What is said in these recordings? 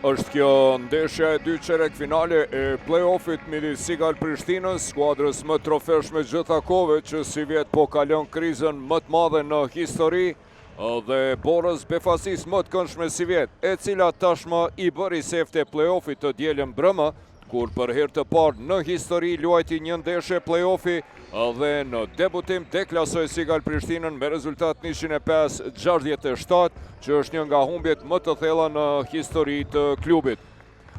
Është kjo ndeshja e dytë çerekfinale e play-offit midis Sigal Prishtinës, skuadrës më trofeshme gjitha kohëve që sivjet po kalon krizën më të madhe në histori dhe Borës befasisë më të këndshme sivjet, e cila tashmë i bëri sefte play-offit të dielën mbrëma, kur për herë të parë në histori luajti një ndeshje play-offi dhe në debutim deklasoi Sigal Prishtinën me rezultat 105-67, që është një nga humbjet më të thella në histori të klubit.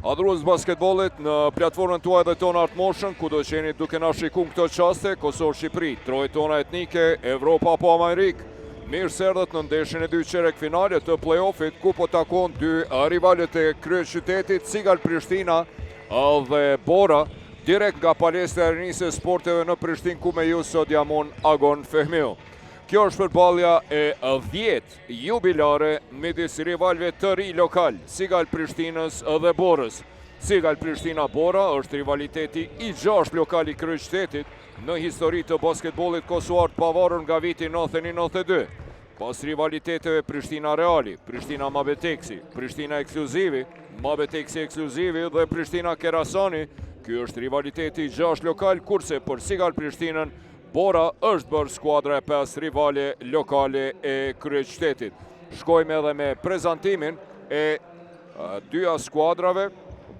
Adhurues basketbollit në platformën tuaj dhe tonë Artmotion, kudo që jeni duke na shiku në këto çaste, Kosovë, Shqipëri, trojet tona etnike, Evropa apo Amerikë, mirë se erdhët në ndeshjen e dytë çerekfinale të play-offit, ku po takohen dy rivalët e kryeqytetit, Sigal Prishtina dhe Bora, direkt nga palestra e Rinisë së Sporteve në Prishtinë, ku me ju sot jam unë Agon Fehmiu. Kjo është përballja e 10 jubilare midis rivalëve të ri lokal, Sigal Prishtinës dhe Borës. Sigal Prishtina Bora është rivaliteti i gjashtë lokal i kryeqytetit në histori të basketbollit kosovar të pavarur nga viti 1992. Pas rivaliteteve Prishtina Reali, Prishtina Mabeteksi, Prishtina Ekskluzivi, Mabeteksi Ekskluzivi dhe Prishtina Kerasani, ky është rivaliteti i gjashtë lokal, kurse për Sigal Prishtinën Bora është bërë skuadra e pestë rivale lokale e kryeqytetit. Shkojmë edhe me prezantimin e dyja skuadrave.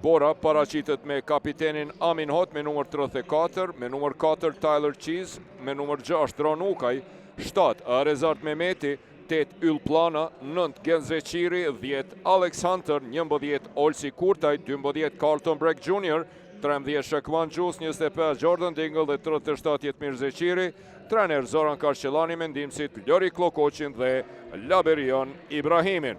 Bora paraqitet me kapitenin Amin Hot me numër 34, me numër 4 Tyler Cheese, me numër 6 Dron Ukaj, 7 Rezart Mehmeti, 8 Yll Pllana, 9 Genc Zeqiri, 10 Alex Hunter, 11 Olsi Kurtaj, 12 Carlton Breck Jr., 13 Shekman Gjus, 25 Jordan Dingle dhe 37 Jetmir Zeqiri, trener Zoran Karqelani me ndihmësit Lori Klokoqin dhe Laberion Ibrahimin.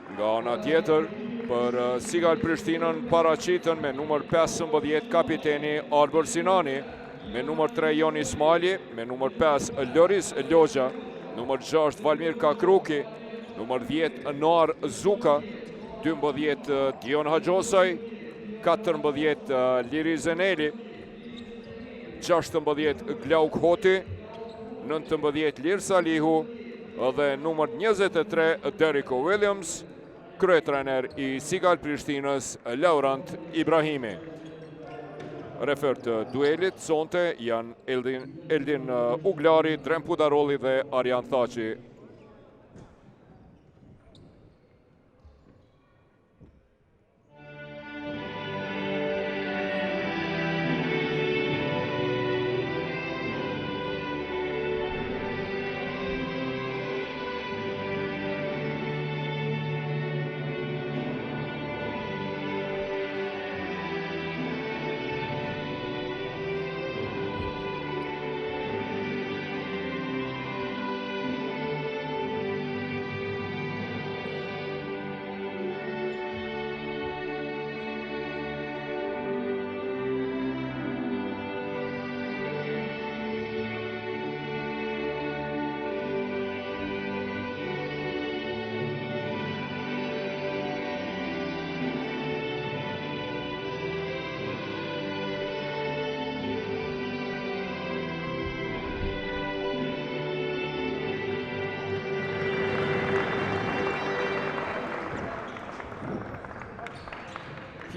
Nga ana tjetër, për eh, Sigal Prishtinën paraqiten me numër 15 kapiteni Arbër Sinani, me numër 3 Joni Smali, me numër 5 Loris Logja, numër 6 Valmir Kakruki, numër 10 Noar Zuka, 12 Dion Haxhosaj, 14 Liri Zeneli, 16 Glauk Hoti, 19 Lir Salihu dhe numër 23 Deriko Williams, kryetrener i Sigal Prishtinës Laurent Ibrahimi. Refer të duelit, sonte janë Eldin, Eldin Uglari, Dren Pudarolli dhe Arjan Thaçi.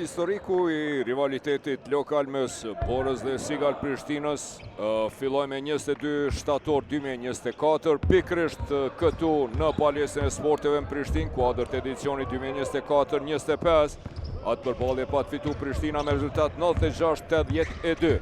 Historiku i rivalitetit lokal mes Borës dhe Sigal Prishtinës filloi me 22 shtator 2024, pikërisht këtu në Palestrën e Sporteve në Prishtinë, kuadër të edicionit 2024-25, atë përballje pat fitu Prishtina me rezultat 96-82.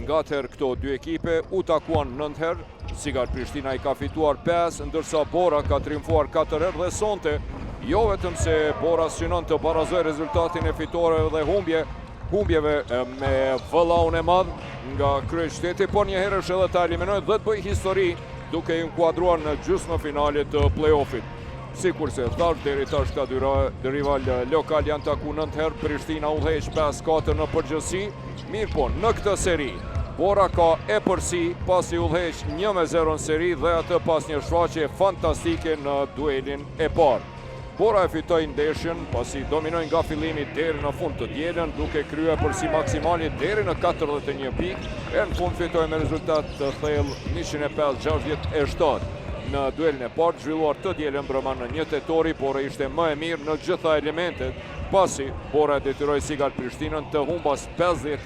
Nga atëherë këto dy ekipe u takuan 9 herë, Sigal Prishtina i ka fituar 5, ndërsa Bora ka triumfuar 4 herë dhe sonte, jo vetëm se Bora synon të barazojë rezultatin e fitoreve dhe humbje, humbjeve me vëllaun e madh nga kryeqyteti, por njëherësh edhe ta eliminojë dhe të bëjë histori duke u inkuadruar në gjysmëfinale të play-offit. Sikurse thashë, deri tash këta dy rivalë lokal janë taku 9 herë, Prishtina udhëheq 5-4 në përgjithësi, Mirëpo, në këtë seri, Bora ka epërsi pasi udhëheq 1-0 në seri dhe atë pas një shfaqje fantastike në duelin e parë. Bora e fitoi ndeshjen pasi dominoi nga fillimi deri në fund të dielën, duke kryer epërsi maksimale deri në 41 pikë, e në fund fitoi me rezultat të thellë 105-67. Në duelin e parë, zhvilluar të dielën mbrëma në një tetori, Bora ishte më e mirë në gjitha elementet, pasi Bora e detyroi Sigal Prishtinën të humbas 50,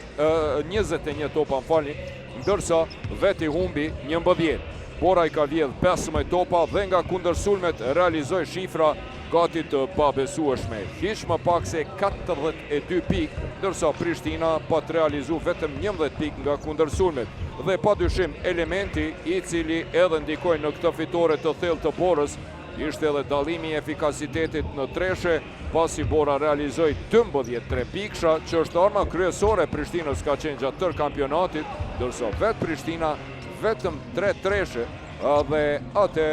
21 topa, më falni, ndërsa vetë i humbi 11. Bora i ka vjedh 15 topa dhe nga kundërsulmet realizoi shifra gati të pabesueshme. Hiç më pak se 42 pikë, ndërsa Prishtina pat realizu vetëm 11 pikë nga kundërsulmet. Dhe pa dyshim elementi i cili edhe ndikoi në këtë fitore të thellë të Borës, ishte edhe dallimi i efikasitetit në treshe, pasi Bora realizoi 12 trepikësha, që është arma kryesore e Prishtinës ka qenë gjatë tërë kampionatit, ndërsa vetë Prishtina vetëm 3 treshe dhe atë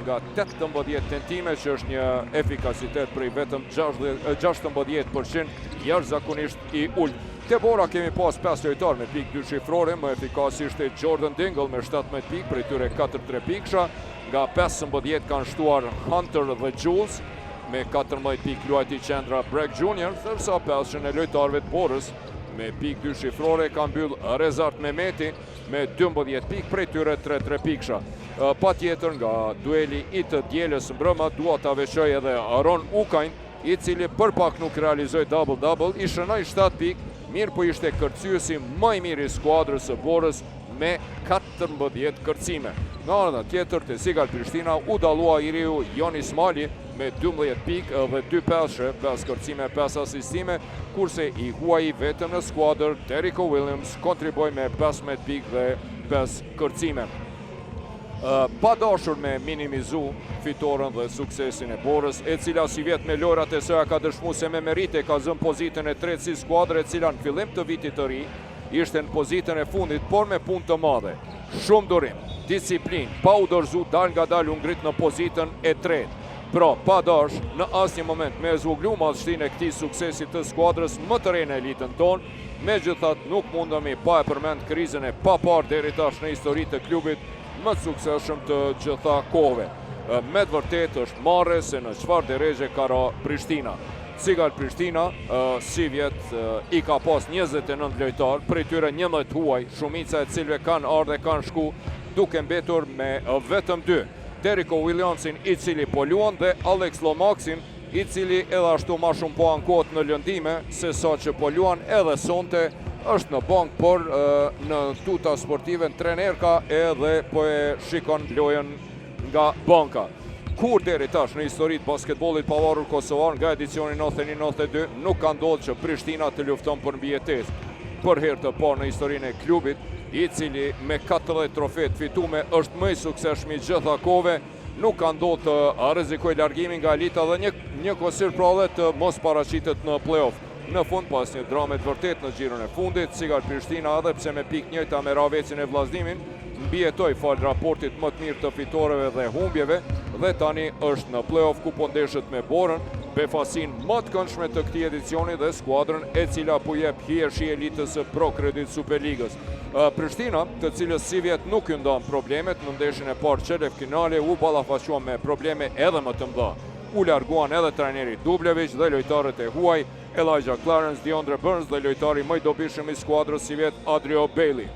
nga 18 tentime që është një efikasitet prej vetëm 16% jashtëzakonisht i ulët. Te Bora kemi pas 5 lojtarë me pikë dyshifrore, më efikas ishte Jordan Dingle me 17 pikë, prej tyre 4 trepikësha, nga 15 kanë shtuar Hunter dhe Jules, me 14 pikë luajti qendra Breck Jr., ndërsa peshen e lojtarëve të Borës me pikë dyshifrore ka mbyll Rezart Mehmeti me 12 pikë, prej tyre 3 trepikësha. Patjetër nga dueli i të dielës mbrëma, dua ta veçoj edhe Aron Ukajn, i cili për pak nuk realizoi double-double, i shënoi 7 pikë, mirëpo ishte kërcyesi më i mirë i skuadrës së Borës me 14 kërcime. Nga ana tjetër, te Sigal Prishtina u dallua i riu Jonis Mali me 12 pikë dhe 2 peshe, 5 kërcime, 5 asistime, kurse i huaji vetëm në skuadër Derrico Williams kontriboi me 15 pikë dhe 5 kërcime. Pa dashur me minimizu fitoren dhe suksesin e Borës, e cila sivjet me lojrat e saja ka dëshmu se me merite ka zënë pozitën e tretë si skuadër e cila në fillim të vitit të ri ishte në pozitën e fundit, por me punë të madhe. Shumë durim, disiplinë, pa u dorëzu, dal nga dal u ngrit në pozitën e tretë. Pra, pa dash, në asnjë moment me e zvoglu madhështinë e këtij suksesi të skuadrës më të re në elitën tonë, megjithatë nuk mundemi pa e përmend krizën e paparë deri tash në histori të klubit më të suksesshëm të gjitha kohëve. Me të vërtetë është marre se në çfarë derexhe ka ra Prishtina. Sigal Prishtina, sivjet i ka pas 29 lojtarë, prej tyre 11 huaj, shumica e cilëve kanë ardhë dhe kanë shku, duke mbetur me vetëm dy. Derrico Williamsin i cili po luan dhe Alex Lomaxin i cili edhe ashtu ma shumë po ankohet në lëndime se sa që po luan edhe sonte është në bankë por në tuta sportive në trenerka edhe po e shikon lojën nga banka. Kur deri tash në histori të basketbollit pavarur kosovar nga edicioni 91-92 nuk ka ndodhur që Prishtina të lufton për mbijetesë. Për herë të parë në historinë e klubit, i cili me 40 trofe të fitume është më i suksesshmi gjitha kohëve, nuk ka ndodhur të rrezikojë largimin nga elita dhe një njëkohësisht pra dhe të mos paraqitet në play-off. Në fund, pas një drame të vërtetë në xhiron e fundit, Sigal Prishtina edhe pse me pikë njëjta me Rahovecin e Vllaznimin, mbijetoi falë raportit më të mirë të fitoreve dhe humbjeve dhe tani është në play-off ku po ndeshet me Borën, befasinë më të këndshme të këtij edicioni dhe skuadrën e cila po jep hijeshi elitës së Pro Credit Superligës. Prishtina, të cilës sivjet nuk iu ndan problemet, në ndeshjen e parë çerekfinale u ballafaqua me probleme edhe më të mëdha. U larguan edhe trajneri Dubljevic dhe lojtarët e huaj, Elijah Clarence, Deandre Burns dhe lojtari më i dobishëm i skuadrës sivjet Adrio Bailey.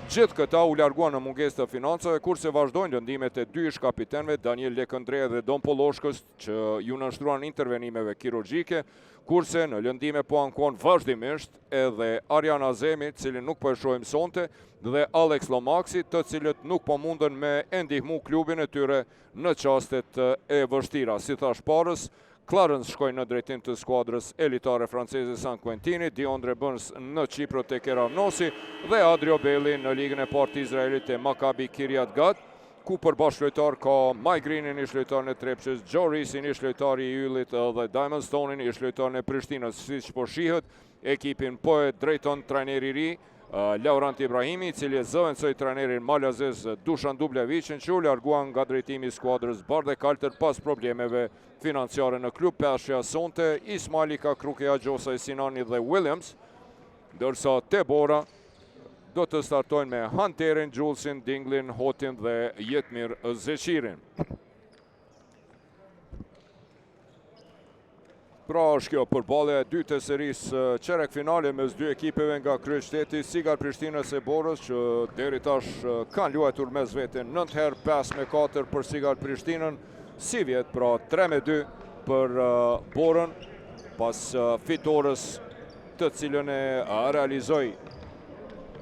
Gjithë këta u larguan në mungesë të financave, kurse vazhdojnë lëndimet e dy ish kapitenëve Daniel Lekëndre dhe Don Poloshkës që iu nënshtruan intervenimeve kirurgjike, kurse në lëndime po ankohen vazhdimisht edhe Arjan Azemi, cilin nuk po e shohim sonte, dhe Alex Lomaxi, të cilët nuk po mundën me e ndihmu klubin e tyre në çastet e vështira. Si thash parës, Clarence shkoi në drejtim të skuadrës elitare franceze San Quentini, Deandre Burns në Qipro te Keravnosi dhe Adrio Bailey në Ligën e Parë të Izraelit te Maccabi Kiryat Gat, ku për bashkëlojtar ka Mike Greenin, ish lojtarin e Trepçës, Joe Reesin, ish lojtari i Yllit dhe Diamond Stonein, ish lojtarin e Prishtinës. Siç po shihet, ekipin po e drejton trajneri i ri, Laurent Ibrahimi, i cili e zëvendësoi trajnerin malazez Dushan Dubljeviqin, që u largua nga drejtimi i skuadrës bardhekaltër pas problemeve financiare në klub. Peshja sonte, Ismajli, Krukeja, Gjosaj, Sinani dhe Williams, ndërsa te Bora do të startojnë me Hunterin, Julesin, Dinglin, Hotin dhe Jetmir Zeqirin. Pra është kjo përballja e dytë e serisë çerekfinale mes dy ekipeve nga kryeqyteti Sigal Prishtinës e Borës që deri tash kanë luajtur mes vete 9 herë 5 me 4 për Sigal Prishtinën, sivjet pra 3 me 2 për Borën pas fitores të cilën e realizoi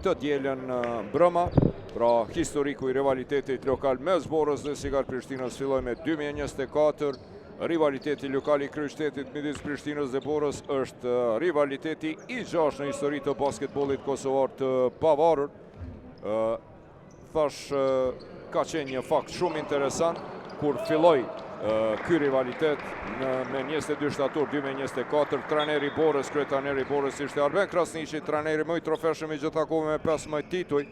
të dielën mbrëma. Pra historiku i rivalitetit lokal mes Borës dhe Sigal Prishtinës filloi me 2024. Rivaliteti lokal i kryeqytetit midis Prishtinës dhe Borës është rivaliteti i gjashtë në histori të basketbollit kosovar të pavarur. Thash ka qenë një fakt shumë interesant kur filloi ky rivalitet në me 22 shtator 2024 trajneri i Borës, kryetrajneri i Borës ishte Arben Krasniqi, trajneri më i trofeshëm i gjitha kohëve me 15 tituj,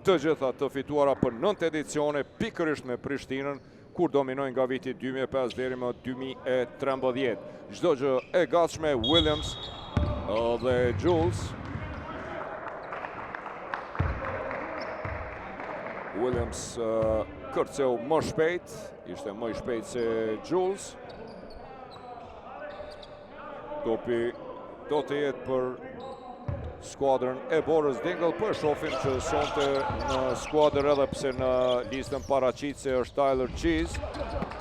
të gjitha të fituara për 9 edicione pikërisht me Prishtinën, kur dominoi nga viti 2005 deri më 2013. Çdo gjë e gatshme Williams dhe Jules. Williams kërceu më shpejt, ishte më i shpejt se Jules. Topi do të jetë për skuadrën e Borës Dingle, po e shofim që sonte në skuadër edhe pse në listën paraqitëse është Tyler Cheese.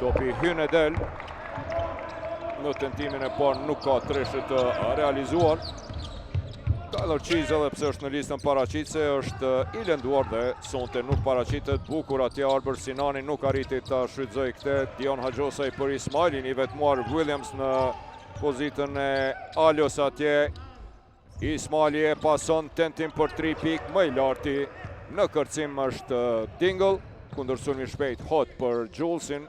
Topi hyn e del. Në tentimin e parë nuk ka treshe të realizuar. Tyler Cheese edhe pse është në listën paraqitëse është i lënduar dhe sonte nuk paraqitet. Bukur atje Arbër Sinani nuk arriti ta shfrytëzojë këtë. Dion Haxhosaj për Ismailin i vetmuar Williams në pozitën e Alos atje. Ismaili e pason tentim për 3 pikë, më i larti në kërcim është Dingle, kundërsulmi shpejt Hot për Julesin.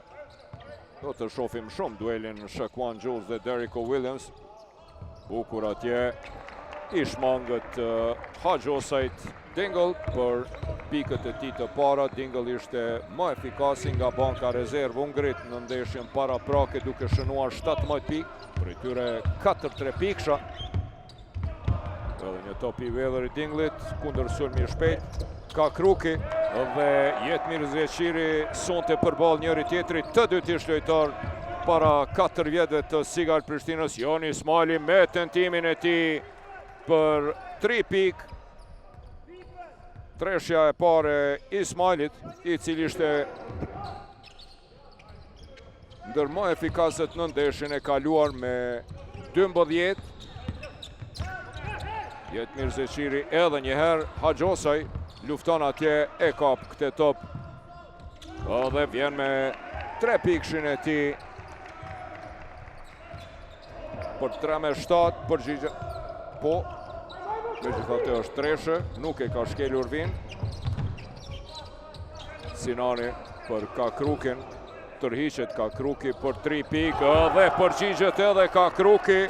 Do të shofim shumë duelin Shaquan Jules dhe Derrico Williams. Bukur atje i shmanget Haxhosajt Dingle për pikët e tij të para. Dingle ishte më efikasi nga banka rezervë, u ngrit në ndeshjen paraprake duke shënuar 17 pikë, prej tyre 4 3 pikësha. Edhe një top i vjedhur i Dinglit, kundërsulmi i shpejt. Kakruki dhe Jetmir Zeqiri sonte përballë njëri tjetrit, të dy ish lojtarë para 4 vjetëve të Sigal Prishtinës, Joni Ismaili me tentimin e tij për 3 pikë. Treshja e parë e Ismailit, i cili ishte ndër më efikasët në ndeshjen e kaluar me 12. Jetmir Zeqiri edhe njëherë, Haxhosaj lufton atje e kap këtë top dhe vjen me 3 pikëshin e tij për 3 me 7, përgjigje, po, megjithatë është treshe, nuk e ka shkelur vijën. Sinani për Kakrukin, tërhiqet Kakruki për 3 pikë dhe përgjigjet edhe Kakruki.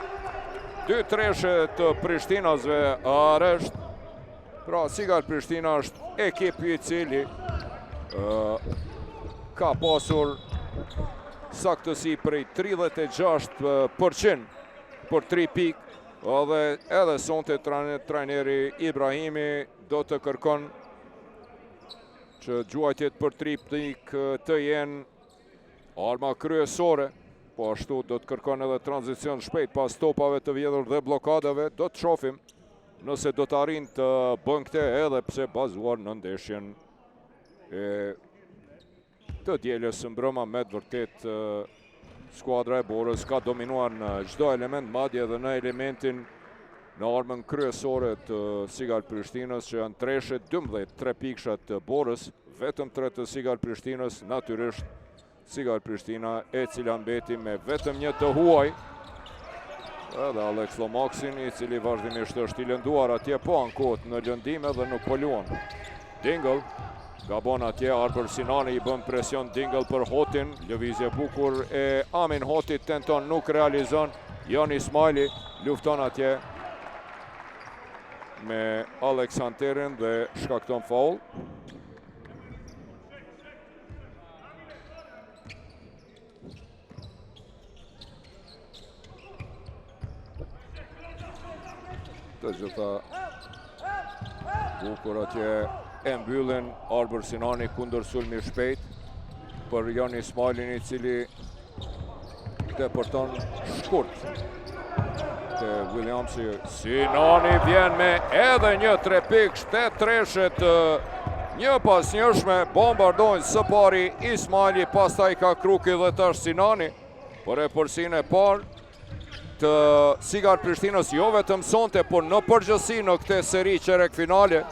Dy treshe të Prishtinasve rresht. Pra Sigal Prishtina është ekipi i cili ka pasur saktësi prej 36% për 3 pikë dhe edhe sonte trajneri Ibrahimi do të kërkon që gjuajtjet për 3 pikë të jenë arma kryesore, po ashtu do të kërkon edhe tranzicion shpejt pas topave të vjedhur dhe blokadave, do të shofim nëse do të arrin të bën këtë edhe pse bazuar në ndeshjen e të dielës së mbrëma me të vërtet skuadra e Borës ka dominuar në çdo element, madje edhe në elementin në armën kryesore të Sigal Prishtinës që janë treshe 12 tre pikësha të Borës, vetëm tre të Sigal Prishtinës, natyrisht Sigal Prishtina e cila mbeti me vetëm një të huaj. Edhe Alex Lomaxin, i cili vazhdimisht është i lënduar atje, po ankohet në lëndime dhe nuk po luan. Dingle, gabon atje, Arbër Sinani i bën presion Dingle për Hotin, lëvizje bukur e Amin Hotit, tenton, nuk realizon, Jon Ismaili lufton atje me Alex Hunterin dhe shkakton faul. Të gjitha bukur atje e mbyllin Arbër Sinani kundërsulmi shpejt për Jon Ismailin i cili depërton shkurt. te Williamsi. Sinani vjen me edhe një trepikësh te treshet njëpasnjëshme, bombardojnë së pari Ismajli, pastaj Kakruki dhe tash Sinani. Për epërsinë e parë të Sigal Prishtinës, jo vetëm sonte, por në përgjithësi në këtë seri çerekfinale.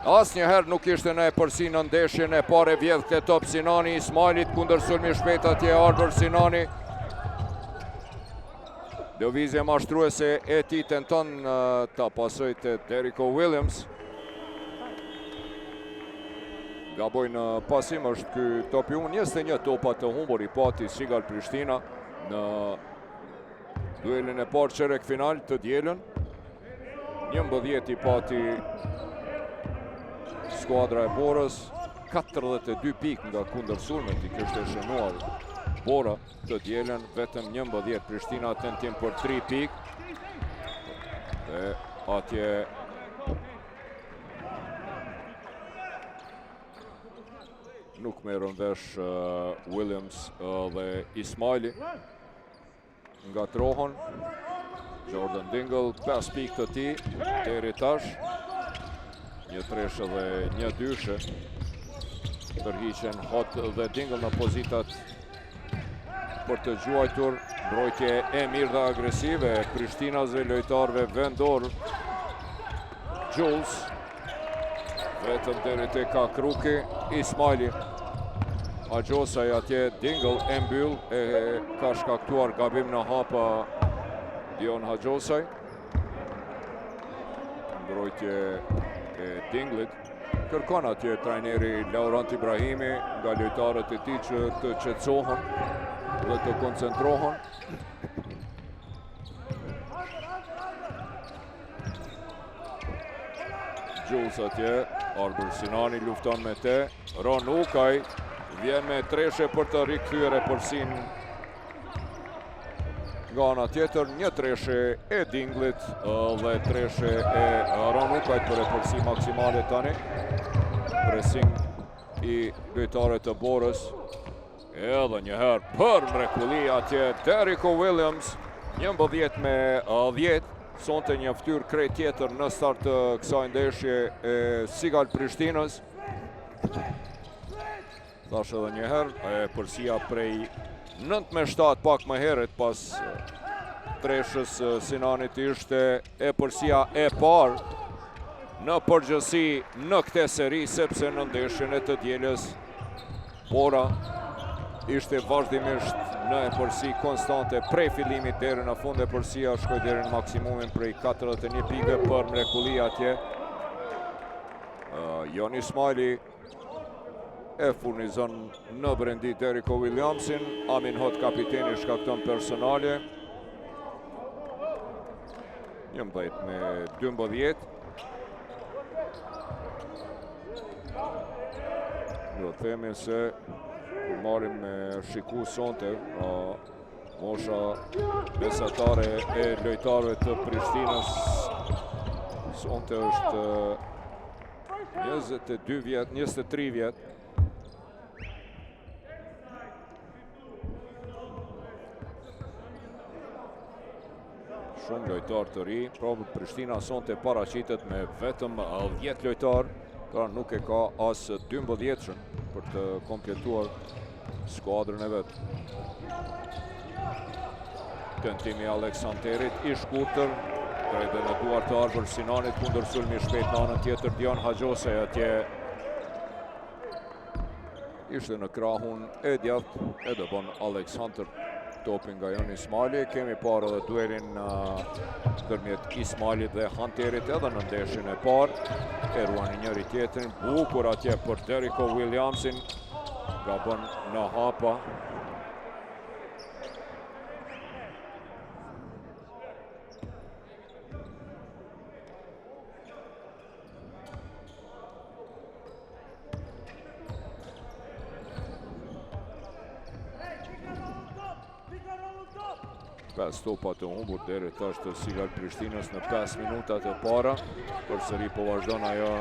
Asnjëherë nuk ishte në epërsi në ndeshjen e parë e vjedh këtë top Sinani Ismajlit kundërsulmi shpejt atje Arbër Sinani. Lëvizje mashtruese e tij tenton ta pasojë te Deriko Williams. Gaboi në pasim është ky top i unë, 21 topa të humbur i pati Sigal Prishtina në duelin e parë çerekfinal të dielën. 11 i pati skuadra e Borës, 42 pikë nga kundërsulmet i kishte shënuar Bora të dielën, vetëm 11 Prishtina tentim për 3 pikë. Dhe atje nuk merren vesh Williams dhe Ismajli. Ngatërrohen Jordan Dingle, 5 pikë të tij deri tash. Një treshe dhe një dyshe. Tërhiqen Hot dhe Dingle në pozitat për të gjuajtur. Mbrojtje e mirë dhe agresive e Prishtinasve lojtarëve vendorë. Jules Vetëm deri te Kakruki, Ismajli. Haxhosaj atje Dingle e mbyll e ka shkaktuar gabim në hapa Dion Haxhosaj. Mbrojtje e Dinglit. Kërkon atje trajneri Laurent Ibrahimi nga lojtarët e tij që të qetësohen dhe të koncentrohen. Jules atje, Arbër Sinani lufton me te, Ron Ukaj vjen me treshe për të rikthyer epërsinë nga ana tjetër, një treshe e Dinglit dhe treshe e Ron Ukajt për epërsi maksimale tani. Pressing i lojtarëve të Borës. Edhe një herë për mrekulli atje Deriko Williams, 11 me 10, sonte një fytyrë krejt tjetër në start të kësaj ndeshje e Sigal Prishtinës. Thashë edhe një herë, epërsia prej 9 me 7 pak më herët pas treshës Sinanit ishte epërsia e parë në përgjithësi në këtë seri, sepse në ndeshjen e të dielës Bora ishte vazhdimisht në epërsi konstante prej fillimit deri në fund epërsia shkoi deri në maksimumin prej 41 pikëve për mrekulli atje. Jon Ismajli e furnizon në brendi Deriko Williamsin, Amin Hot kapiteni shkakton personale. 11 me 12. Do të themi se kur marrim me shiku sonte, pra mosha mesatare e lojtarëve të Prishtinës sonte është 22 vjet, 23 vjet. Shumë lojtarë të ri, pra Prishtina sonte paraqitet me vetëm 10 lojtarë, pra nuk e ka as 12-shën për të kompletuar skuadrën e vet. Tentimi Alex Hunterit i shkurtër, drejt dhe në duar të Arbër Sinanit, kundërsulmi shpejt në anën tjetër Dion Haxhosaj atje Ishte në krahun e djathtë e dëbon Alex Hunter topin nga Jon Ismajli. Kemi parë edhe duelin ndërmjet Ismajlit dhe Hunterit edhe në ndeshjen e parë. E ruanin njëri tjetrin. Bukur atje për Deriko Williamsin. Gabon në hapa. Pesë topa të humbur deri tash të Sigal Prishtinës në 5 minutat e para. Përsëri po vazhdon ajo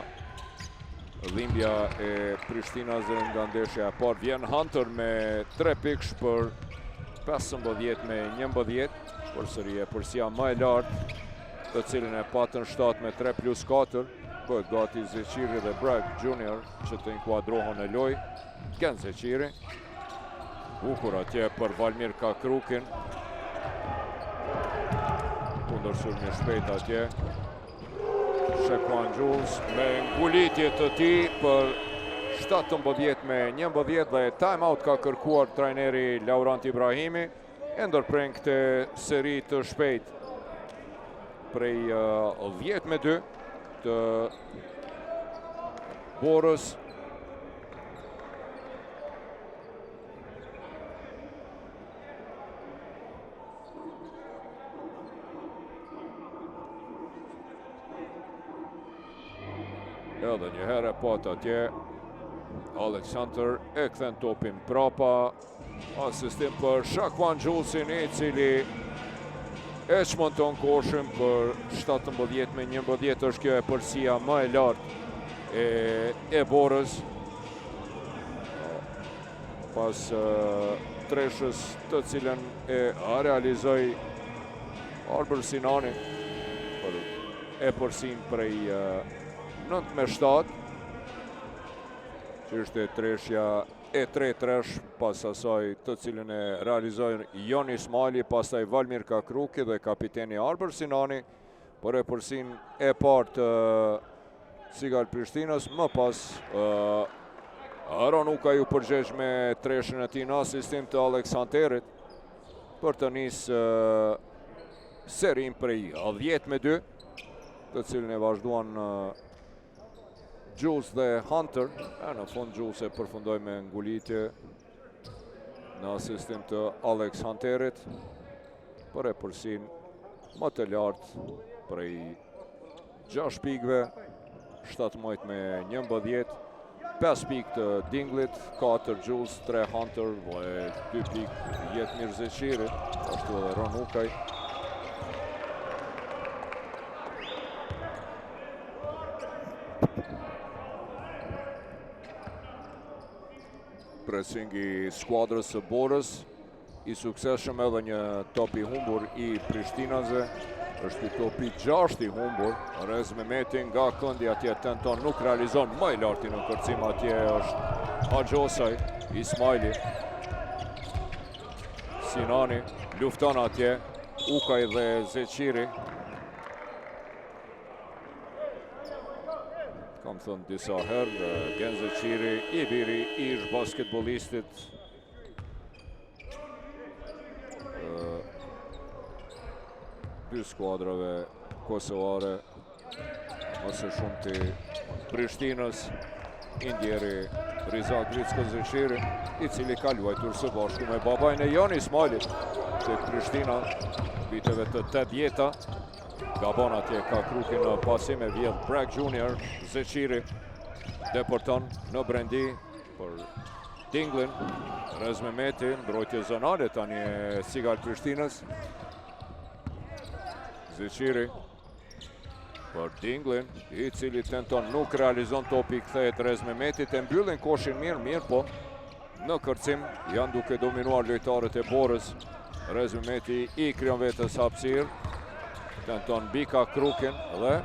dhimbja e Prishtinasve nga ndeshja e parë. Vjen Hunter me 3 pikësh për 15 me 11, përsëri epërsia më e lartë, të cilën e patën 7 me 3 plus 4, bëhet gati Zeqiri dhe Bragg Junior që të inkuadrohen në lojë. Gen Zeqiri, bukur atje për Valmir Kakrukin, kundërsulmi shpejt atje, Shekuan Jules me ngulitje të tij për 17 me 11 dhe time out ka kërkuar trajneri Laurent Ibrahimi e ndërpren këtë seri të shpejt prej 10 me 2 të Borës. Edhe një herë po atje Alex Hunter e kthen topin prapa. Asistim për Shakwan Julesin i cili e çmonton koshin për 17 me 11 është kjo epërsia më e lartë e, e Borës. Pas treshës të cilën e realizoi Arbër Sinani për epërsinë prej 9 me 7 që ishte treshja e tre tresh pas asaj të cilën e realizoi Joni Smajli, pastaj Valmir Kakruki dhe kapiteni Arbër Sinani për epërsinë e parë të Sigal Prishtinës, më pas Aron Ukaj u përgjegj me treshën e tij në asistim të Alex Hunterit për të nisë serinë prej 10 me 2, të cilën e vazhduan Jules dhe Hunter, e në fund Jules e përfundoi me ngulitje në asistim të Alex Hunterit për epërsinë më të lartë prej 6 pikëve, 17 me 11, 5 pikë të Dinglit, 4 Jules, 3 Hunter dhe 2 pikë Jetmir Zeqiri, ashtu edhe Ron Ukaj. Pressing i skuadrës së Borës, i suksesshëm edhe një top i humbur i Prishtinasve. Është i topi 6 i humbur. Rez Mehmeti nga këndi atje tenton, nuk realizon më i larti në kërcim atje është Haxhosaj, Ismajli. Sinani lufton atje, Ukaj dhe Zeqiri. Kam thënë disa herë, Gen Zeqiri, i biri i ish basketbolistit dy skuadrave kosovare më së shumti Prishtinës i ndjeri Riza Gricko Zeqiri i cili ka luajtur së bashku me babain e Joni Ismajlit te Prishtina viteve të 80-ta gabon atje Kakruki në pasim e vjedh Bragg Junior Zeqiri depërton në brendi Për Dinglin, Rez Mehmeti, mbrojtje zonale tani e Sigal Prishtinës. Zeqiri për Dinglin, i cili tenton nuk realizon topi, kthehet Rez Mehmetit, e mbyllin koshin mirë, mirë, po në kërcim janë duke dominuar lojtarët e Borës. Rez Mehmeti i krijon vetes hapësirë, tenton mbi Kakrukin dhe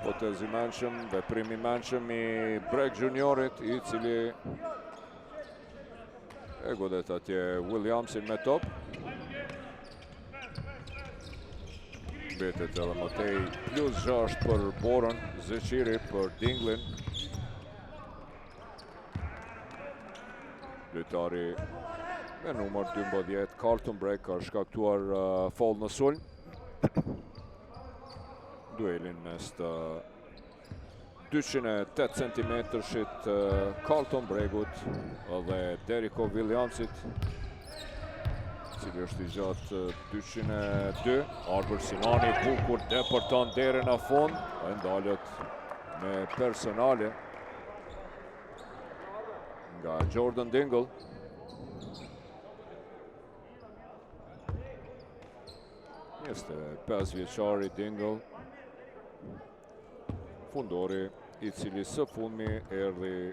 Potez i mençëm, veprim i mençëm i Bragg Juniorit, i cili e godet atje Williamsin me top. Mbetet edhe më tej plus 6 për Borën, Zeqiri për Dinglin. Lojtari me numër 12, Carlton Bragg, ka shkaktuar uh, foul në sulm. Duelin mes të 208 cm Carlton Bregut dhe Deriko Williamsit, cili është i gjatë 202. Arbër Sinani bukur depërton deri në fund, e ndalet me personale nga Jordan Dingle. 25 vjeçari Dingle fundori i cili së fundmi erdhi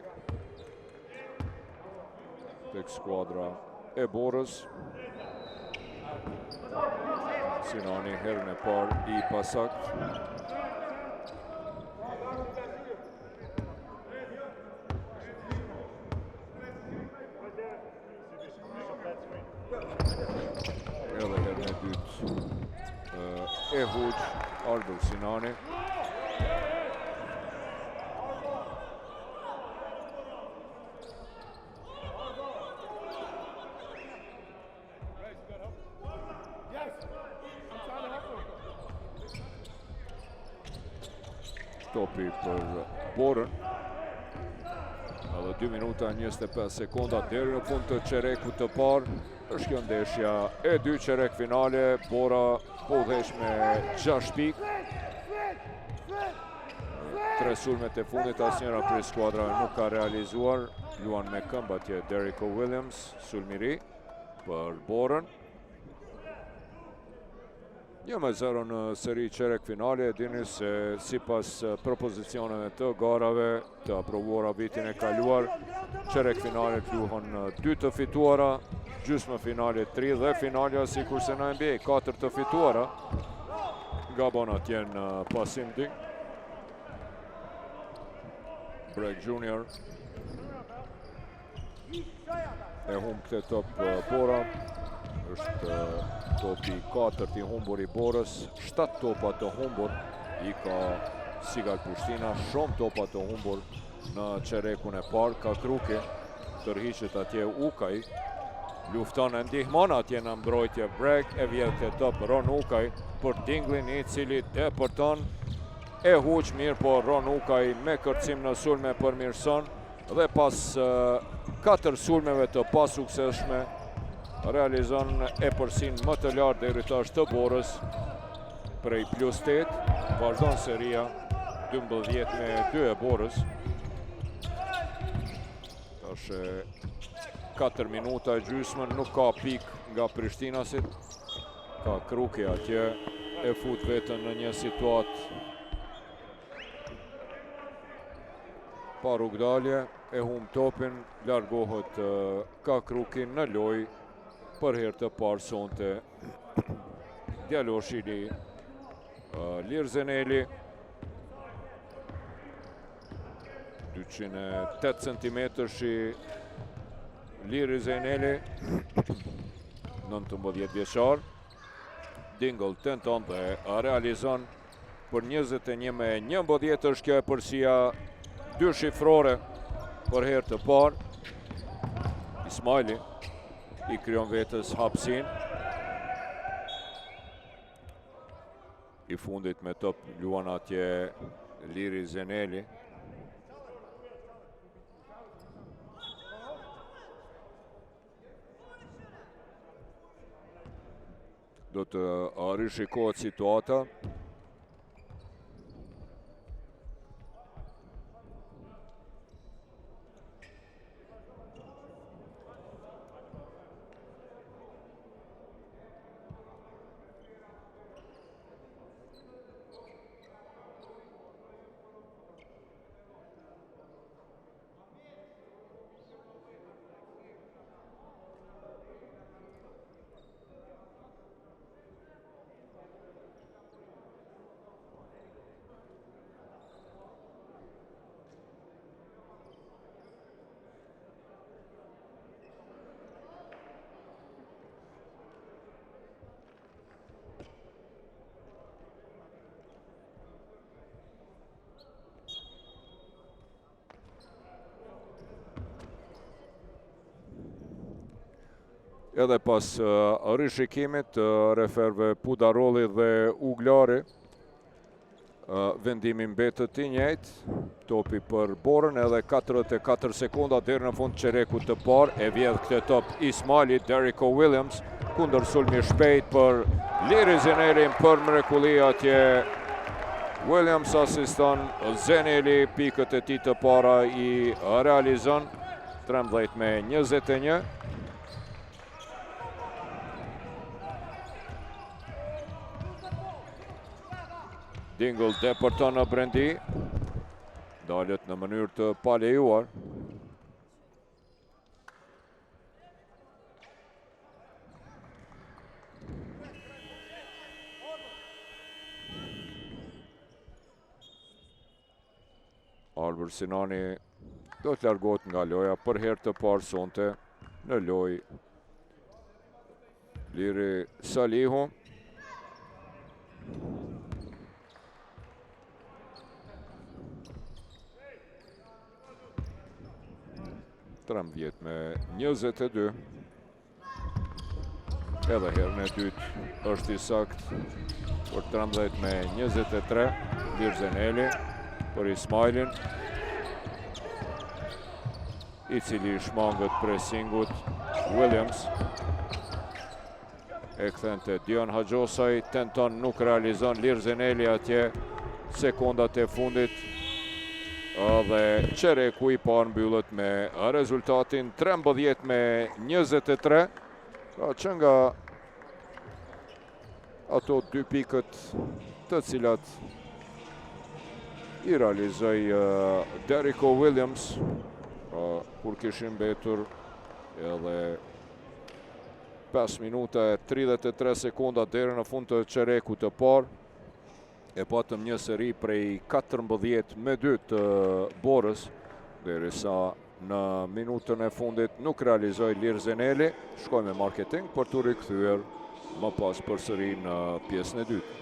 Tek skuadra e Borës. Sinani herën e parë i pasaktë. Edhe herën e dytë e huq Arbër Sinani. Topi për Borën. Edhe 2 minuta 25 sekonda deri në fund të çerekut të parë. Është kjo ndeshja e dy çerekfinale. Bora po udhëheq me 6 pikë. Tre sulmet e fundit asnjëra prej skuadrave nuk ka realizuar. Luan me këmbë atje Derrico Williams, sulm i ri për Borën. 1-0 në seri çerekfinale, e dini se sipas propozicioneve të garave të aprovuara vitin e kaluar, çerekfinalet luhen 2 të fituara, gjysmëfinale 3 dhe finalja sikurse në NBA, 4 të fituara. Gabon atje në pasim di. Bragg Junior. E humb këtë top Bora. Është topi i katërt i humbur i Borës. 7 topa të humbur i ka Sigal Prishtina. Shumë topa të humbur në çerekun e parë. Kakruki tërhiqet atje Ukaj. Lufton e ndihmon atje në mbrojtje Bragg. E vjedh këtë top Ron Ukaj për Dinglin i cili depërton. E huq mirë por Ron Ukaj me kërcim në sulm e përmirëson. Dhe pas katër sulmeve të pasuksesshme realizon epërsinë më të lartë deri tash të Borës prej plus 8. Vazhdon seria 12 me 2 e Borës. Tash 4 minuta e gjysmë nuk ka pikë nga prishtinasit. Kakruki atje e fut veten në një situatë pa rrugëdalje, e humb topin, largohet Kakruki në lojë për herë të parë sonte djaloshi i ri Lir Zeneli 208 cm Lir Zeneli 19 vjeçar Dingle tenton dhe realizon për 21 me 11 është kjo epërsia dyshifrore për herë të parë. Ismajli i krijon vetes hapësinë. I fundit me top luan atje Liri Zeneli. Do të rishikohet situata. Edhe pas rishikimit të referëve Pudarolli dhe Uglari, vendimi mbetet i njëjtë, topi për Borën edhe 44 sekonda deri në fund çerekut të parë, e vjedh këtë top Ismajli, Derrico Williams, kundërsulm i shpejtë për Liri Zenelin për mrekulli atje Williams asiston Zeneli pikët e tij të para i realizon 13 me 21. Dingle depërton në brendi. Ndalet në mënyrë të palejuar. Arbër Sinani do të largohet nga loja për herë të parë sonte në lojë. Liri Salihu. 13 me 22. Edhe herën e dytë është i saktë për 13 me 23. Lir Zeneli për Ismajlin, i cili i shmanget presingut Williams. E kthen te Dion Haxhosaj, tenton nuk realizon Lir Zeneli atje sekondat e fundit dhe çereku i parë mbyllet me rezultatin 13 me 23. Pra që nga ato dy pikët të cilat i realizoi Derrico Williams, pra, kur kishin mbetur edhe 5 minuta e 33 sekonda deri në fund të çerekut të parë. E patëm një seri prej 14 me 2 të Borës, derisa në minutën e fundit nuk realizoi Lir Zeneli, shkoi me marketing për t'u rikthyer më pas përsëri në pjesën e dytë.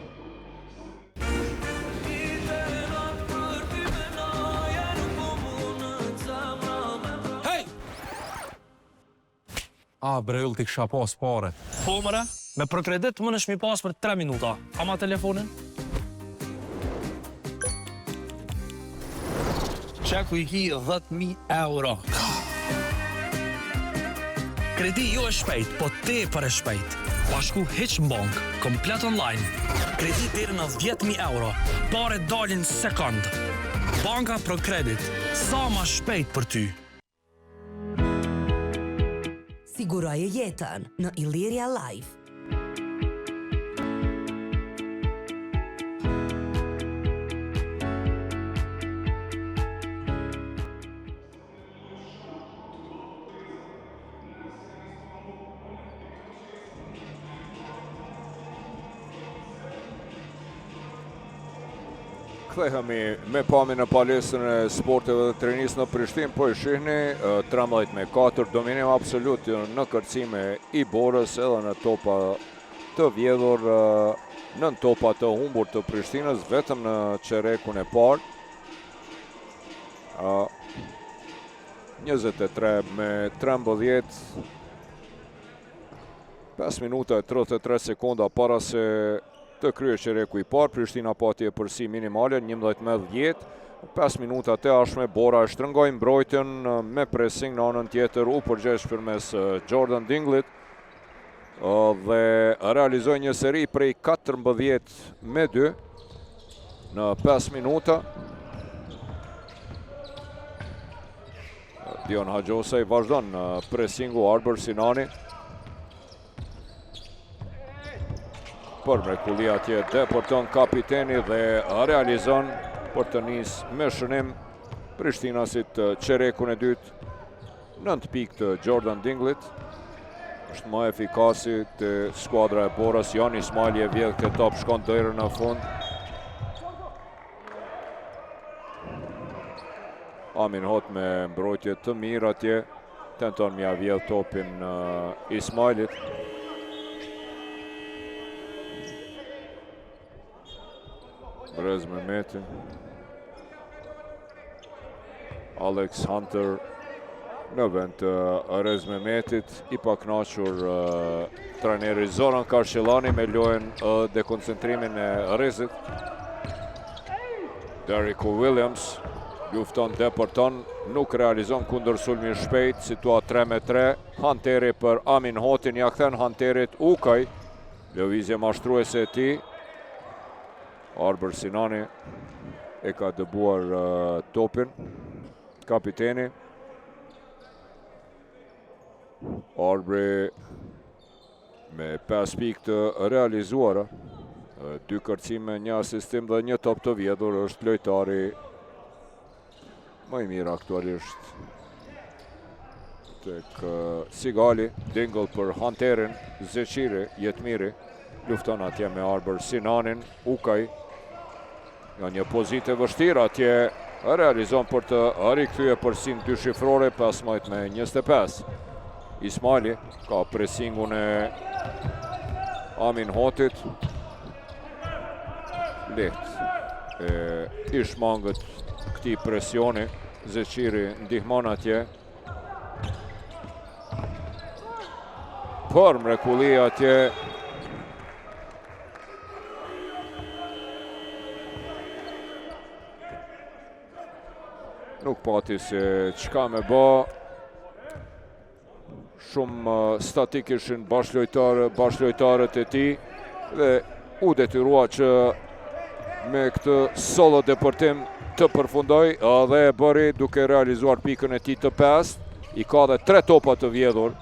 A, bre yll t'i kisha pas pare. Po more, me ProCredit mundesh m'i pas për 3 minuta. Ama telefonin? Qe ku i ki 10.000 euro. Kredi jo e shpejt, po tepër e shpejt. Pa shku hiç në bank, komplet online. Kredi deri në 10.000 euro, pare dalin sekond. Banka ProCredit, sa ma shpejt për ty. Siguroje jetën në Illyria Life. Kthehemi me pamje në palestrën e sporteve dhe të rinisë në Prishtinë, po e shihni 13 me 4, dominim absolut në kërcime i Borës edhe në topa të vjedhur, nëntë topa të humbur të Prishtinës, vetëm në çerekun e parë. 23 me 13, 5 minuta e 33 sekonda para se të kryhet çereku i parë, Prishtina pati epërsi minimale, 11 me 10, 5 minuta të ardhshme, Bora e shtrëngoi mbrojtjen me pressing në anën tjetër, u përgjegj përmes Jordan Dinglit dhe realizoi një seri prej 14 me 2 në 5 minuta. Dion Haxhosaj vazhdon në pressingu Arbër Sinani. Për mrekulli atje depërton kapiteni dhe realizon për të nis me shënim Prishtinasit çerekun e dytë. 9 pikë të Jordan Dinglit. Është më efikasi te skuadra e Borës. Jan Ismajli e vjedh këtë top, shkon deri në fund. Amin Hot me mbrojtje të mirë atje. Tenton m'ia vjedh topin Ismajlit. Brez Mehmeti. Alex Hunter në vend të Rez Mehmetit, i pakënaqur trajneri Zoran Karshillani me lojën dhe koncentrimin e Rezit. Derrick Williams lufton depërton, nuk realizon kundërsulmin shpejt, situatë 3 me 3, Hunteri për Amin Hotin, ia kthen Hunterit Ukaj, lëvizje mashtruese e tij, Arbër Sinani e ka dëbuar topin, kapiteni. Arbri me 5 pikë të realizuara, dy kërcime, një asistim dhe një top të vjedhur është lojtari më i mirë aktualisht tek Sigali, Dingle për Hunterin, Zeqiri, Jetmiri, lufton atje me Arbër Sinanin, Ukaj, nga një pozitë e vështirë atje. Realizon për të rikthyer epërsinë dyshifrore 15 me 25. Ismajli ka presingun e Amin Hotit. Lehtë e i shmanget këtij presioni. Zeqiri ndihmon atje. Për mrekulli atje Nuk pati se çka me ba. Shumë uh, statik ishin bashkëlojtarët e tij dhe u detyrua që me këtë solo depërtim të përfundojë dhe e bëri duke realizuar pikën e tij të pestë. I ka dhe tre topa të vjedhur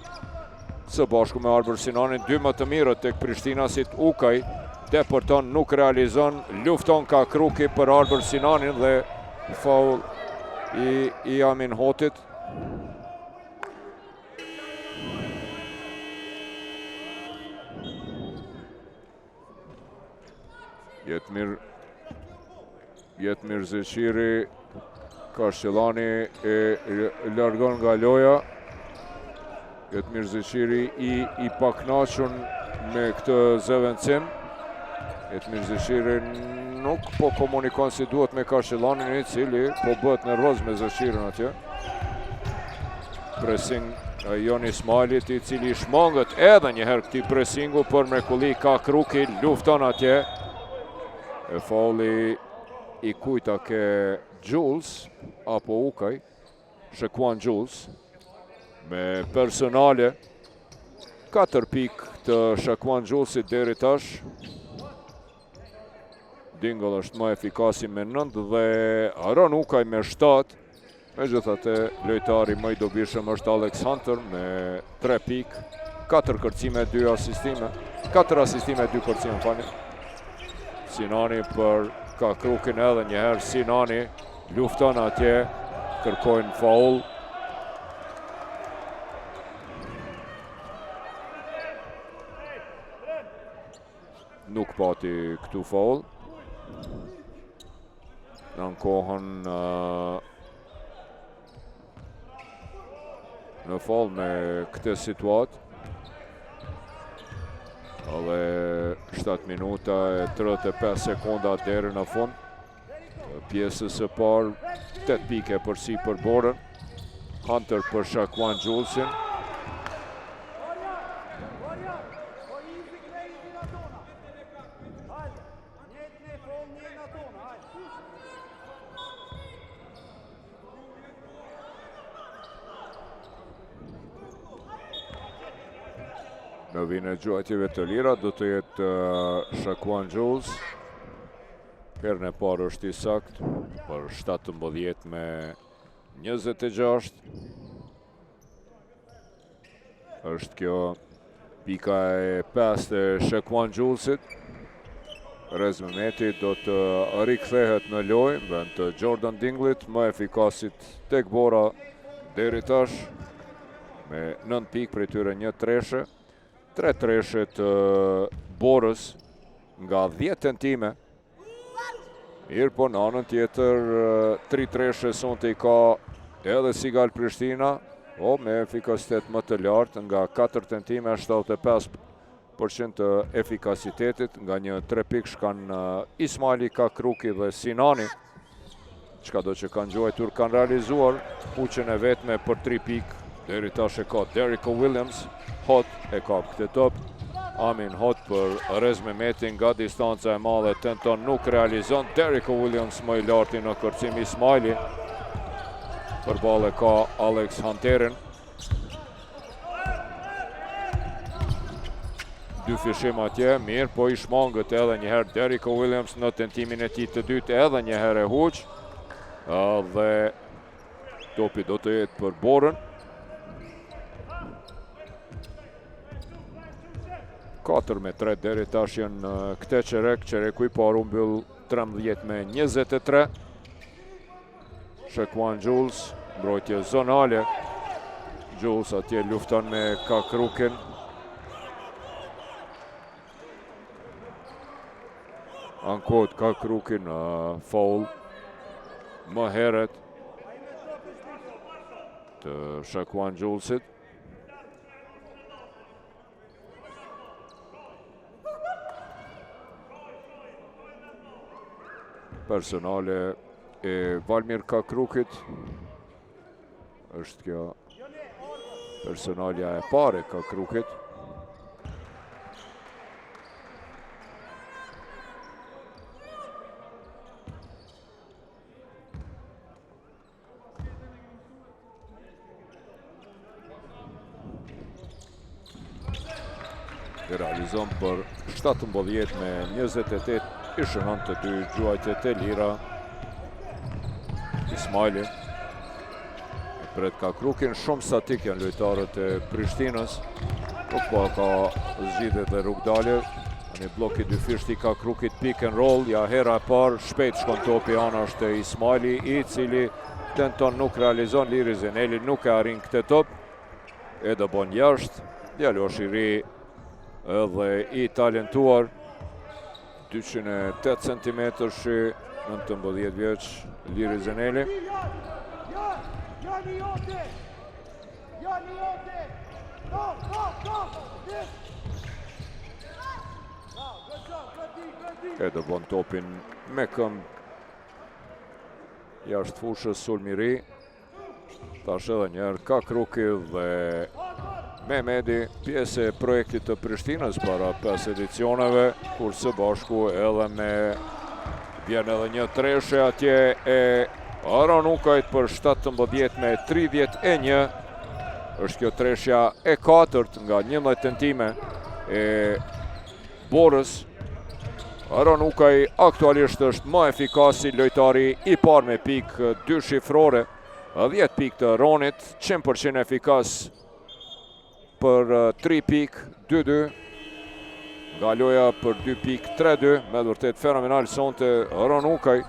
Së bashku me Arbër Sinanin, dy më të mirët tek Prishtinasit Ukaj, depërton, nuk realizon, lufton Kakruki për Arbër Sinanin dhe faul i, i Amin Hotit. Jetmir Jetmir Zeqiri Kashqelani e largon nga loja. Jetmir Zeqiri i, i pakënaqur me këtë zëvendësim. Jetmir Zeqiri nuk po komunikon si duhet me Kashqelanin i cili po bëhet nervoz me Zeqirin atje. Pressing Jon Ismajlit i cili i shmanget edhe njëherë këtij pressingu për mrekulli Kakruki lufton atje. E faulli i kujt a ke Jules apo Ukaj, Shekuan Jules me personale 4 pikë të Shekuan Julesit deri tash. Dingle është më efikasi me 9 dhe Aron Ukaj me 7. Megjithatë, lojtari më i dobishëm është Alex Hunter me 3 pikë, 4 kërcime, 2 asistime, 4 asistime, 2 kërcime, falni. Sinani për Kakrukin edhe njëherë, Sinani lufton atje, kërkojnë faul. Nuk pati këtu faul. Në kohën në faul me këtë situatë. Dhe 7 minuta e 35 sekonda deri në fund. Pjesës së parë, 8 pikë epërsi për Borën. Hunter për Shaquan Julesin. Në vijën e gjuajtjeve të lira do të jetë uh, Shaquan Jules. Herën e parë është i saktë për 17 me 26. Është kjo pika e pestë e Shekuan Julesit. Rez Mehmeti do të rikthehet në lojë, në vend të Jordan Dinglit, më efikasit tek Bora deri tash, me 9 pikë prej tyre një treshe, tre treshe të Borës nga 10 tentime, Mirëpo në anën tjetër, tri treshe sonte i ka edhe Sigal Prishtina, o me efikasitet më të lartë nga 4 tentime 75% të efikasitetit, nga një tre pikësh kanë Ismajli, Kakruki dhe Sinani, Çkado që kanë gjuajtur kanë realizuar huqën e vetme për 3 pikë. Deri tash e ka Derrico Williams, Hot e kap këtë top. Amin Hot për Rez Mehmetin nga distanca e madhe tenton nuk realizon. Derrico Williams më i larti në kërcim Ismajli. Përballë ka Alex Hunterin. Dyfishim atje, mirë, po i shmanget edhe njëherë Derrico Williams në tentimin e tij të dytë edhe njëherë e huq. Dhe topi do të jetë për Borën. 4 me 3 deri tash janë në këtë çerek, çereku i parë u mbyll 13 me 23. Shekuan Jules, mbrojtje zonale. Jules atje lufton me Kakrukin. Ankohet Kakrukin në faul. më herët të Shaquan Julesit. Personale e Valmir Kakrukit është kjo personalja e parë e Kakrukit. E realizon për 17 me 28 i shënon të dy gjuajtjet e lira. Ismajli e pret Kakrukin, shumë statik janë lojtarët e Prishtinës. Nuk po ka zgjidhje dhe rrugëdalje. Një bllok i dyfishtë i Kakrukit pick and roll, ja hera e parë, shpejt shkon topi anash te Ismajli, i cili tenton nuk realizon, Liri Zeneli nuk e arrin këtë top, e dëbon jashtë, djalosh i ri edhe i talentuar, 208 cm, 19 vjeç, Liri Zeneli. E dëbon topin me këmbë jashtë fushës sulm i ri. Tash edhe njëherë Kakruki dhe Mehmedi, pjesë e projektit të Prishtinës para 5 edicioneve, kur së bashku edhe me vjen edhe një treshe atje e Aron Ukajt për 17 me 31. Është kjo treshja e katërt nga 11 tentime e Borës. Aron Ukaj aktualisht është më efikasi lojtari i parë me pikë dyshifrore. 10 pikë të Ronit, 100% efikas për 3 pikë, 2-2. Nga loja për 2 pikë, 3-2, me të vërtetë fenomenal sonte Aron Ukaj.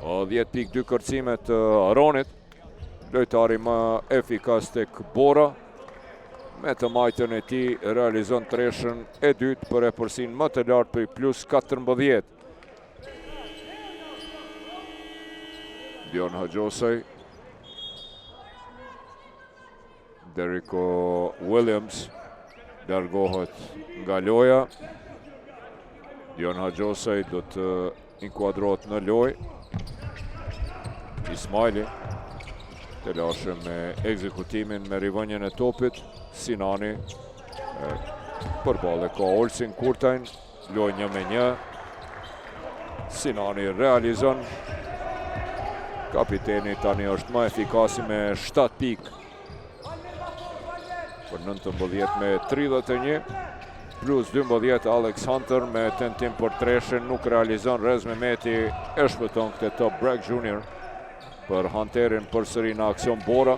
10 pikë 2 kërcime të Aronit. Lojtari më efikas tek Bora. Me të majtën e tij realizon treshën e dytë për epërsinë më të lartë prej plus 14. Dion Haxhosaj. Deriko Williams largohet nga loja. Dion Haxhosaj do të inkuadrohet në lojë. Ismajli telashe me ekzekutimin me rivënien e topit. Sinani përballë ka Olsin Kurtajn, lojë një me një. Sinani realizon. Kapiteni tani është më efikasi me 7 pikë Për 19 me 31, plus 12 Alex Hunter me tentim për treshen, nuk realizon Rez Mehmeti e shpëton këtë top Breck Junior për Hunterin përsëri në aksion Bora.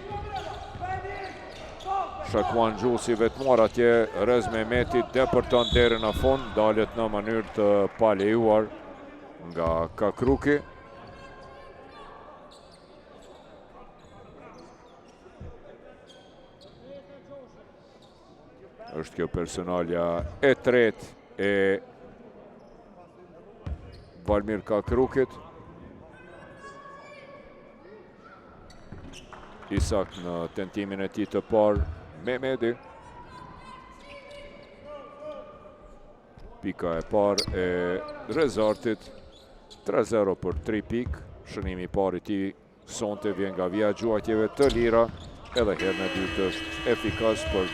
Shaquan Jules i vetmuar atje, Rez Mehmeti depërton deri në fund, ndalet në mënyrë të palejuar nga Kakruki. Është kjo personalja e tretë e Valmir Kakrukit. I saktë në tentimin e tij të parë Mehmedi. Pika e parë e Rezartit, 3-0 për 3 pikë, shënimi i parë i tij sonte vjen nga vija e gjuajtjeve të lira, edhe herën e dytë është efikas për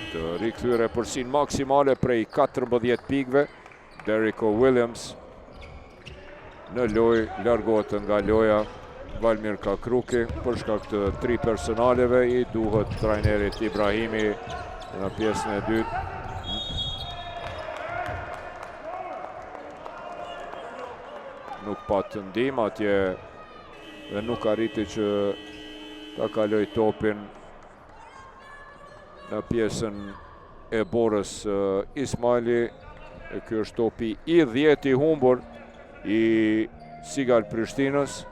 të rikthyer epërsinë maksimale prej 14 pikëve, Derrico Williams në lojë, largohet nga loja Valmir Kakruki për shkak të tri personaleve i duhet trajnerit Ibrahimi në pjesën e dytë. Nuk pat ndihmë atje dhe nuk arriti që ta kalojë topin në pjesën e Borës Ismajli. E ky është topi i 10 i humbur i Sigal Prishtinës.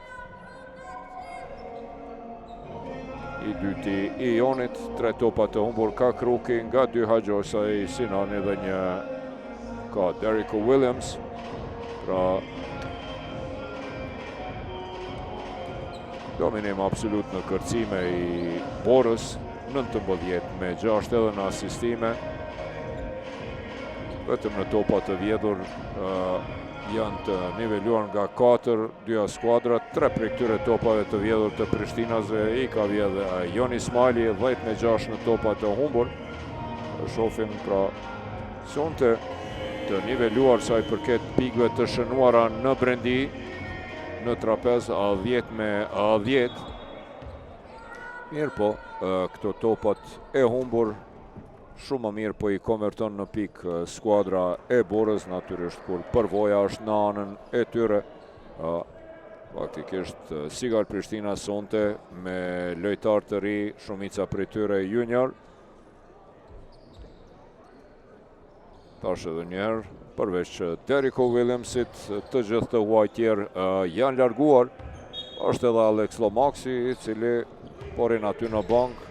I dyti i Jonit, tre topa të humbur Kakruki nga dy Haxhosaj Sinani dhe një ka Derrico Williams. Pra. Dominim absolut në kërcime i Borës, 19 me 6 edhe në asistime. Vetëm në topa të vjedhur janë të niveluar nga 4, dyja skuadrat, 3 prej këtyre topave të vjedhur të Prishtinasve i ka vjedhë Jon Ismajli, 10 me 6 në topa të humbur. Shofim pra sonte të niveluar sa i përket pikëve të shënuara në brendi në trapez 10 me 10. Mirëpo, këto topat e humbur shumë më mirë po i konverton në pikë skuadra e Borës, natyrisht kur përvoja është në anën e tyre. Faktikisht Sigal Prishtina sonte me lojtarë të ri, shumica prej tyre junior. Tash edhe njëherë, përveç Derrico Williamsit, të gjithë të huaj tjerë janë larguar, është edhe Alex Lomaxi, i cili po rrin aty në bankë,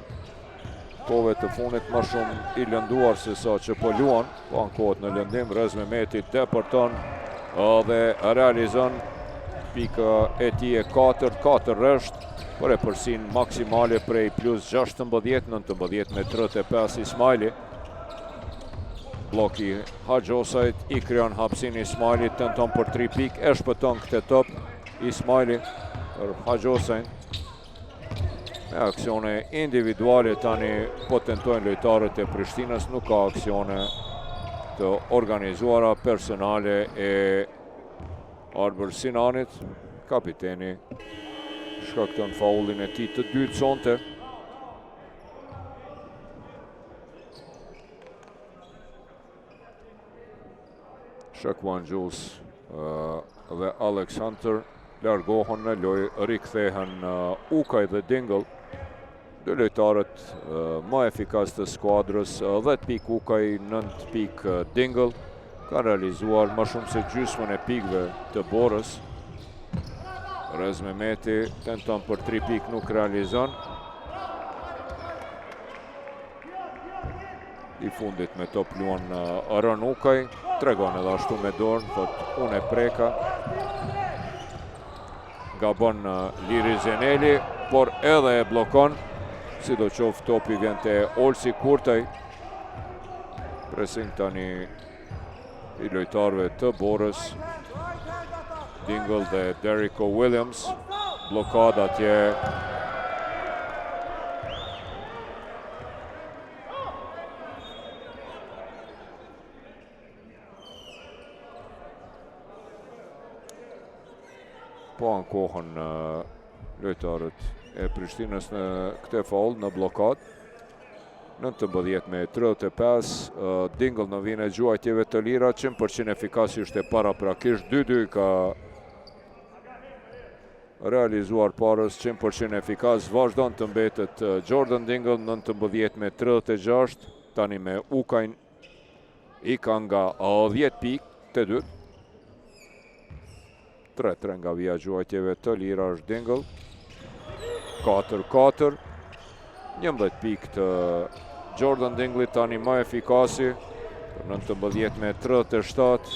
kohëve të fundit më shumë i lënduar se sa që po luan, po ankohet në lëndim, Rez Mehmeti depërton dhe realizon pika e tij e 4, 4 rresht, për epërsinë maksimale prej plus 16, 19 me 35 Ismajli. Blloki i Haxhosajt i krijon hapësinë Ismajli, tenton për 3 pikë, e shpëton këtë top Ismajli për Haxhosajn. Me aksione individuale tani po tentojnë lojtarët e Prishtinës, nuk ka aksione të organizuara personale e Arbër Sinanit, kapiteni shkakton faullin e tij të dytë sonte. Shaquan Jules dhe Alex Hunter largohen në lojë, rikthehen Ukaj dhe Dingle, dy lojtarët më efikas të skuadrës, 10 pikë Ukaj, 9 pikë Dingle, kanë realizuar më shumë se gjysmën e pikëve të Borës. Rez Mehmeti tenton për 3 pikë, nuk realizon. I fundit me top luan Aron Ukaj, tregon edhe ashtu me dorë, thot unë e preka. Gabon Liri Zeneli, por edhe e bllokon. Sidoqoftë topi vjen te Olsi Kurtaj. Pressing tani i lojtarëve të Borës. Dingle dhe Derrico Williams. Bllokada atje. Po ankohen lojtarët e Prishtinës në këtë faull në bllokadë. 19 me 35, Dingle në vijën e gjuajtjeve të lira, 100% efikas ishte paraprakisht, 2-2 ka realizuar parës, 100% efikas, vazhdon të mbetet Jordan Dingle, 19 me 36, tani me Ukajn, i ka nga 10 pikë të dy. 3-3 nga vija e gjuajtjeve të lira është Dingle. 4-4. 11 pikë të Jordan Dingle tani më efikasi. 19 me 37.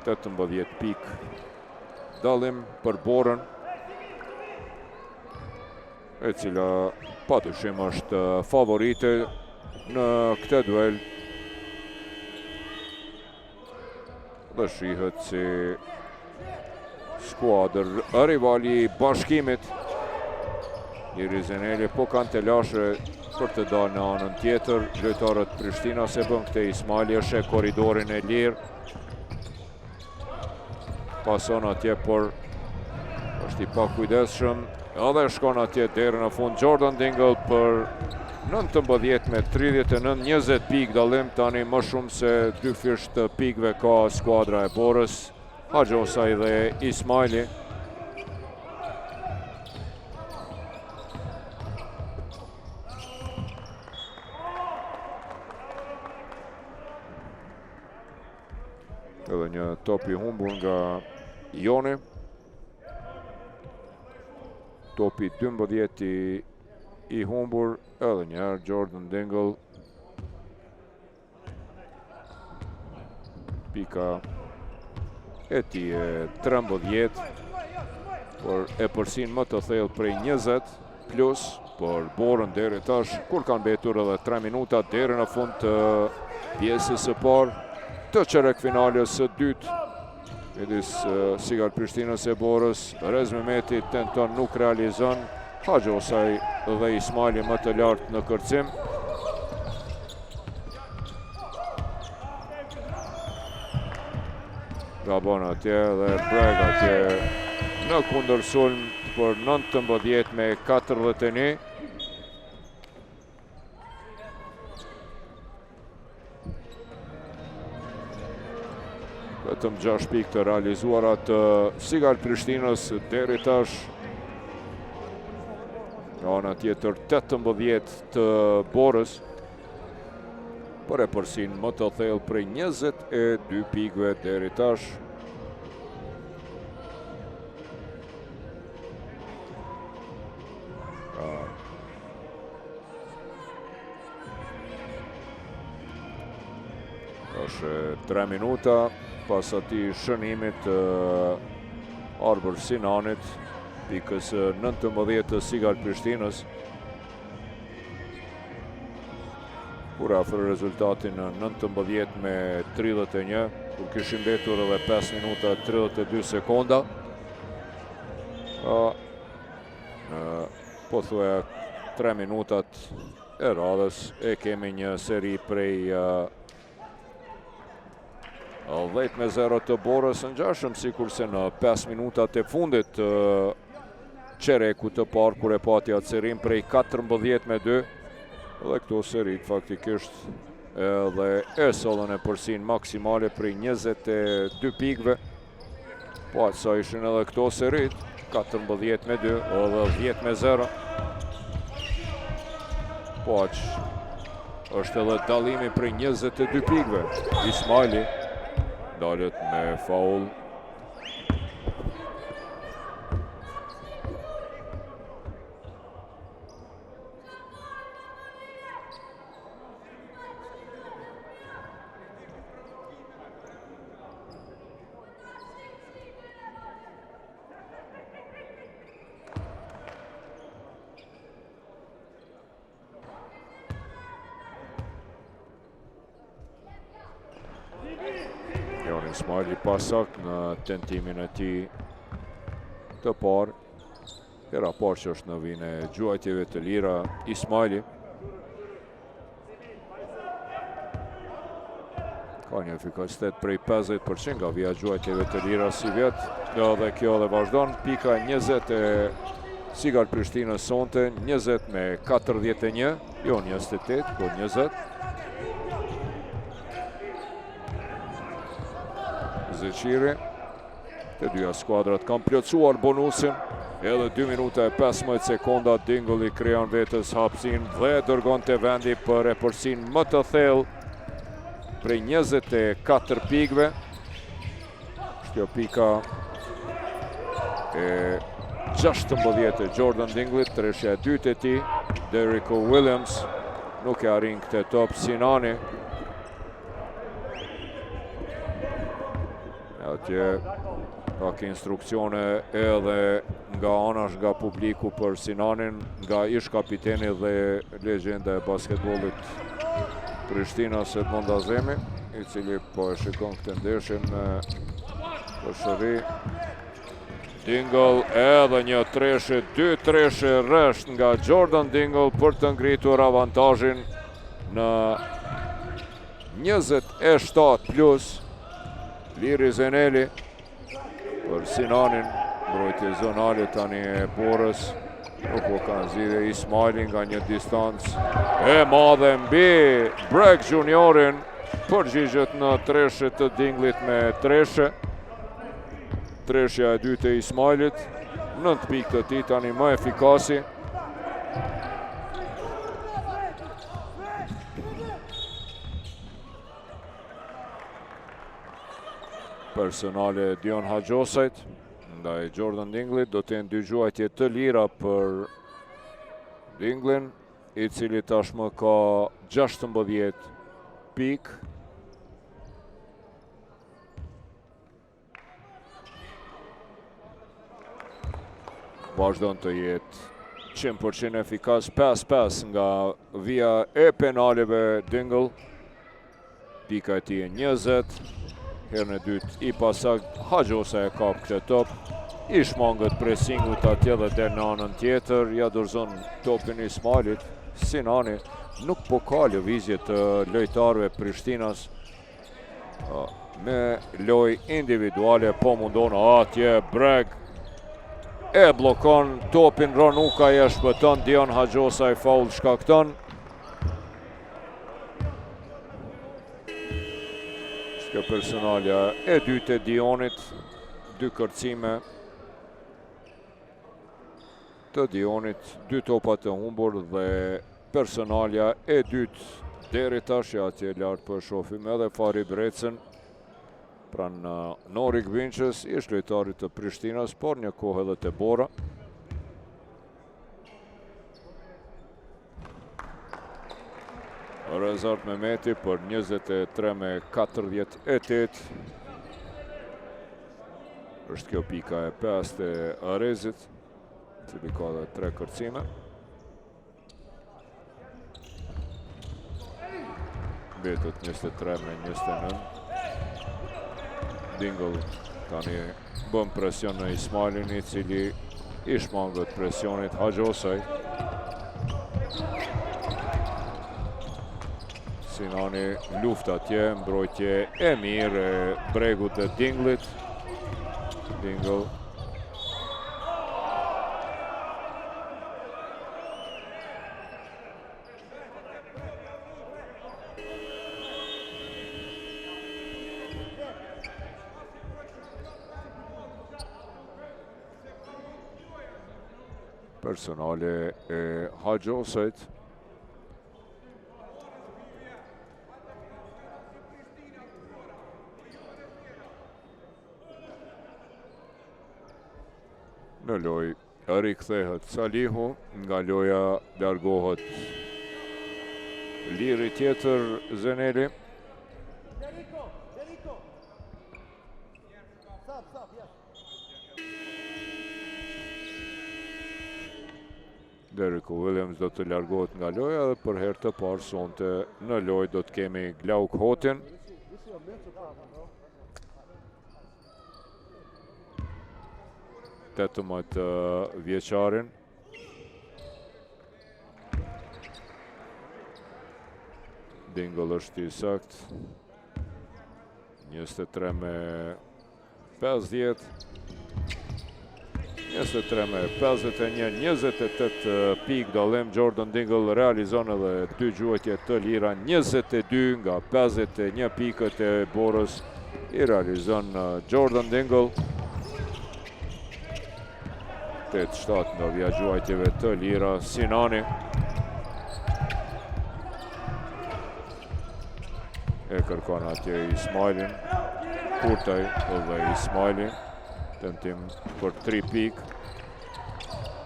18 pikë dallim për Borën e cila pa dyshim është favorite në këtë duel dhe shihet si skuadër rivali i Bashkimit. Liri Zeneli po kanë telashe për të dalë në anën tjetër. Lojtarët prishtinas e bën këtë Ismajli, e sheh korridorin e lirë. Pason atje, por është i pakujdesshëm. Edhe shkon atje deri në fund Jordan Dingle për 19 me 39, 20 pikë dallim tani më shumë se dyfish të pikëve ka skuadra e Borës, Haxhosaj dhe Ismajli. Edhe një top i humbur nga Joni. Topi 12 i, i humbur, edhe një herë Jordan Dingle. Pika e tij e 13. Për epërsinë më të thellë prej 20 plus për Borën deri tash, kur kanë mbetur edhe 3 minuta deri në fund të pjesës së parë të çerekfinales së dytë midis Sigal Prishtinës e Borës. Rez Mehmeti tenton nuk realizon, Haxhosaj dhe Ismajli më të lartë në kërcim. Gabon atje dhe Breg atje në kundërsulm për 19 me 41. Vetëm 6 pikë të realizuara të Sigal Prishtinës deri tash. Nga ana tjetër 18 të Borës. Për epërsinë më të thellë prej 22 pikëve deri tash. Tash 3 minuta pas atij shënimit të Arbër Sinanit, pikës 19 të Sigal Prishtinës. Kur afroi rezultatin në 19 me 31, kur kishin mbetur edhe 5 minuta 32 sekonda. Në pothuaj 3 minutat e radhës e kemi një seri prej 10 me 0 të Borës ngjashëm sikurse në 5 minutat e fundit të çerekut të parë kur e pati atë serinë prej 14 me 2 dhe këto seritë faktikisht edhe e sollën epërsinë maksimale prej 22 pikëve Po aq sa ishin edhe këto seritë, 14 me 2 edhe 10 me 0. Po aq është edhe dallimi prej 22 pikëve. Ismajli ndalet me faul. Jon Ismajli pasaktë në tentimin e tij të parë. Hera e parë që është në vijën e gjuajtjeve të lira Ismajli. Ka një efikasitet prej 50% nga vija e gjuajtjeve të lira sivjet. Dhe kjo dhe vazhdon. Pika 20 e Sigal Prishtinës sonte, 20 me 41, jo 28, po 20. Zeqiri. Të dyja skuadrat kanë plotësuar bonusin. Edhe 2 minuta e 15 sekonda Dingle i krijon vetes hapësinë dhe dërgon te vendi për epërsinë më të thellë prej 24 pikëve. Është kjo pika e 16 e Jordan Dinglit, treshja e dytë e tij, Derrico Williams nuk e arrin këtë top Sinani. Atje pak instruksione edhe nga anash nga publiku për Sinanin, nga ish kapiteni dhe legjenda e basketbollit Prishtinas Edmond Azemi, i cili po e shikon këtë ndeshje me kërshëri. Dingle edhe një treshe, dy treshe rresht nga Jordan Dingle për të ngritur avantazhin në 27 plus Liri Zeneli për Sinanin, mbrojtje zonale tani e Borës, nuk po kanë zgjidhje Ismajli nga një distancë e madhe mbi Brek Juniorin, përgjigjet në treshe të Dinglit me treshe, treshja e dytë e Ismajlit, 9 pikë të tij tani më efikasi, Personale e Dion Haxhosajt ndaj Jordan Dinglit do të jenë dy gjuajtje të lira për Dinglin, i cili tashmë ka 16 pikë. Vazhdon të jetë 100% efikas 5-5 nga vija e penaleve Dingle. Pika e tij e 20. Herën e dytë i pasaktë, Haxhosaj e kap këtë top. I shmanget presingut atje dhe del në anën tjetër, ia dorëzon topin Ismajlit. Sinani nuk po ka lëvizje të lojtarëve prishtinas me lojë individuale, po mundon atje Breg e bllokon topin Ronuka e shpëton Dion Haxhosaj faull shkakton. Kjo personalja e dytë e Dionit, dy kërcime të Dionit, dy topa të humbur dhe personalja e dytë deri tash e atje lart po e shofim edhe Fari Brecën pranë Norik Vinçës, ish lojtarit të Prishtinës, por një kohë edhe te Bora. Rezart Mehmeti për 23 me 48. Është kjo pika e pestë e Rezit, cili ka dhe tre kërcime. Mbetet 23 me 29. Dingle tani bën presion në Ismajlin i cili i shmanget presionit Haxhosaj. Sinani luftë atje, mbrojtje e mirë e Bregut dhe Dinglit. Dingle Personale e Haxhosajt. Në lojë rikthehet Salihu, nga loja largohet Liri tjetër Zeneli. Derrick Williams do të largohet nga loja dhe për herë të parë sonte në lojë do të kemi Glauk Hotin. 18 vjeçarin. Dingle është i saktë. 23 me 50. 23 me 51, 28 pikë dallim. Jordan Dingle realizon edhe dy gjuajtje të lira, 22 nga 51 pikët e Borës i realizon Jordan Dingle. 8-7 nga vija e gjuajtjeve të lira, Sinani. E kërkon atje Ismajlin, Kurtaj dhe Ismajli, tentim për 3 pikë.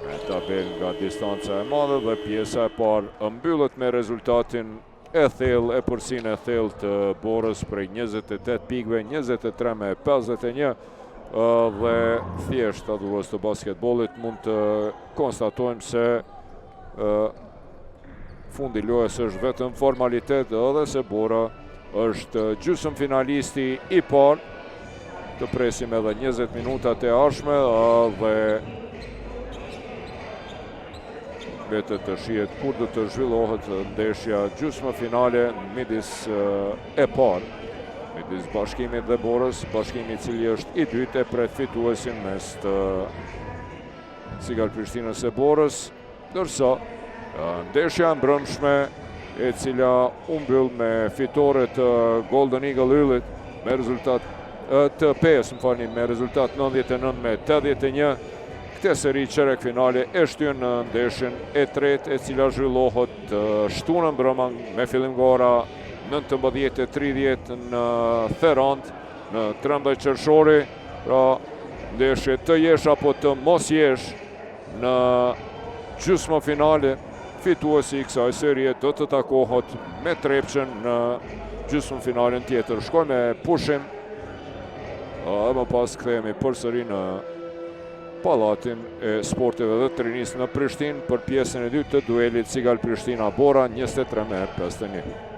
Me tabelë nga distanca e madhe dhe pjesa e parë mbyllet me rezultatin e thellë, epërsinë e thellë të Borës prej 28 pikëve, 23 me 51 dhe thjesht adhurues të basketbollit mund të konstatojmë se fundi i lojës është vetëm formalitet edhe se Bora është gjysmëfinalisti i parë të presim edhe 20 minutat e ardhshme dhe mbetet të shihet kur do të zhvillohet ndeshja gjysmëfinale midis e parë midis Bashkimit dhe Borës, Bashkimi i cili është i dytë e pret fituesin mes të Sigal Prishtinës e Borës, ndërsa ndeshja e mbrëmshme e cila u mbyll me fitore të Golden Eagle Yllit me rezultat të 5, më falni, me rezultat 99 me 81, këtë seri çerekfinale e shtyn në ndeshjen e tretë e cila zhvillohet të shtunën mbrëma me fillim nga ora 19.30 në Therandë në 13 qershori, pra ndeshje të jesh apo të mos jesh në gjysmëfinale, fituesi i kësaj serie do të takohet me Trepçën në gjysmëfinalen tjetër. Shkojmë me pushim, dhe më pas kthehemi përsëri në. Pallatin e Sporteve dhe të Rinisë në Prishtinë për pjesën e dytë të duelit Sigal Prishtina Bora 23 me 51.